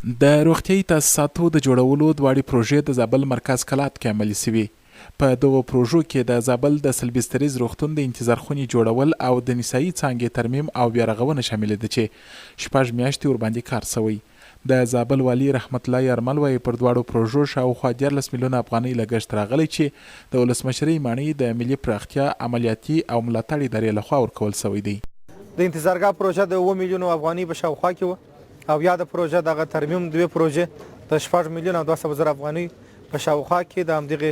د روغتیايي تاسیساتو د جوړولو دواړې پروژې د زابل مرکز کلات کې عملي شوي. په دغو پروژو کې د زابل د 100 بستریز روغتون د انتظارخونې جوړول او د نسايي څانګې ترمیم او بیارغونه شاملې ده چې شپږ میاشتې ورباندې کار شوی. د زابل والي رحمت الله یارمل وايي، پر دواړو پروژو شاوخوا 13 میلیونه افغانۍ لګښت راغلی چې د ولسمشرۍ ماڼۍ د ملي پراختیا عملیاتي او ملاتړ ادارې له خوا ورکول شوی دی. د انتظارګاه پروژه د اووه میلیونو افغانۍ په شاوخوا کې وه. او یاده پروژه دغه ترمیم دوې پروژې د شپږ میلیونه او 200 زره افغانۍ په شاوخوا کې د همدغې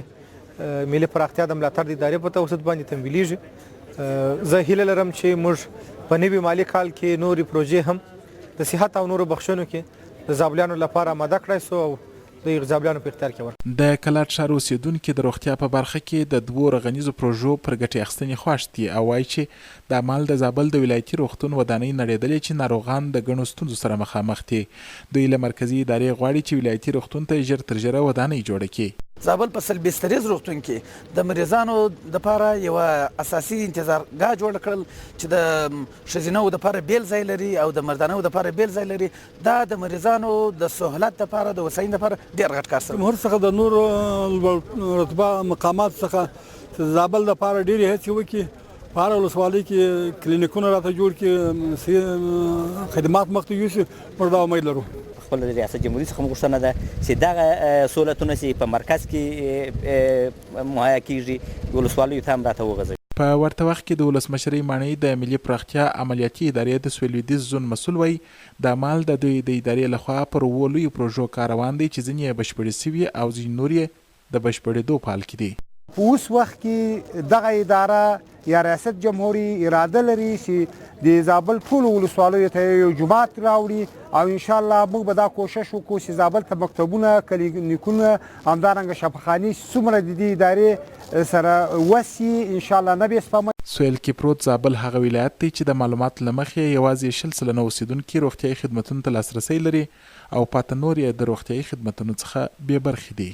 ملي پراختیا د ملاتړ د ادارې په توسط باندې تمویلیږي. زه هیله لرم چې موږ په نوي مالي کال کې نورې پروژې هم د صحت او نورو بخشونو کې د زابلیانو لپاره آماده کړای شو او د زابلیانو په اختیار کې ورکړو. د کلات ښار اوسېدونکي د روغتیا په برخه کې د دوو رغنیزو پروژو پر ګټې اخیستنې خوښ دي او وايي چې دا مهال د زابل د ولایتي روغتون ودانۍ نړېدلې چې ناروغان د ګڼو ستونزو سره مخامخ دي. دوی له مرکزي ادارې غواړي چې ولایتي روغتون ته ژر تر ژره ودانۍ جوړه کړي. زابل په 100 بستریز روغتون کې د مریضانو لپاره یوه اساسي انتظارګاه جوړه کړل چې د ښځینه وو لپاره بېل ځای لري او د مردانه وو لپاره بېل ځای لري. دا د مریضانو د سهولت لپاره د هوساینې لپاره ډېر غټ کار شوی. جمهور څخه د نورو لوړ رتبه مقاماتو څخه چې د زابل لپاره ډېرې هڅې وکړي، په هره ولسوالۍ کې کلینیکونه راته جوړ کړي، خدمات مخته یوسي، موږ دا امید لرو. خپل ریاست جمهوري څخه غوښتنه ده چې دغه سهولتونه چې په مرکز کې مهیا کیږي ولسوالیو ته هم راته وغځوي. په ورته وخت کې د ولسمشرۍ ماڼۍ د ملي پراختیا عملیاتي ادارې د سویل لویدیځ زون مسول وايي، دا مهال د دوی د ادارې له خوا پر اوو لویو پروژو کار روان دی چې ځینې یې بشپړې شوي او ځینې نور یې د بشپړېدو په حال کې دي. په اوس وخت کې دغه اداره یا ریاست جمهوري اراده لري چې د زابل ټولو ولسوالیو ته یو جومات راوړي او ان شاء الله موږ به دا کوشش وکړو چې زابل ته مکتبونه، کلینیکونه، همدارنګه شفاخانې چې څومره د دې ادارې سره وس وي ان شاء الله نه به یې سپموي. سویل کې پروت زابل هغه ولایت دی چې د معلوماتو له مخې یې یوازې 20% اوسېدونکي روغتیايي خدمتونو ته لاسرسی لري او پاتې نور یې د روغتیايي خدمتونو څخه بې برخې دي.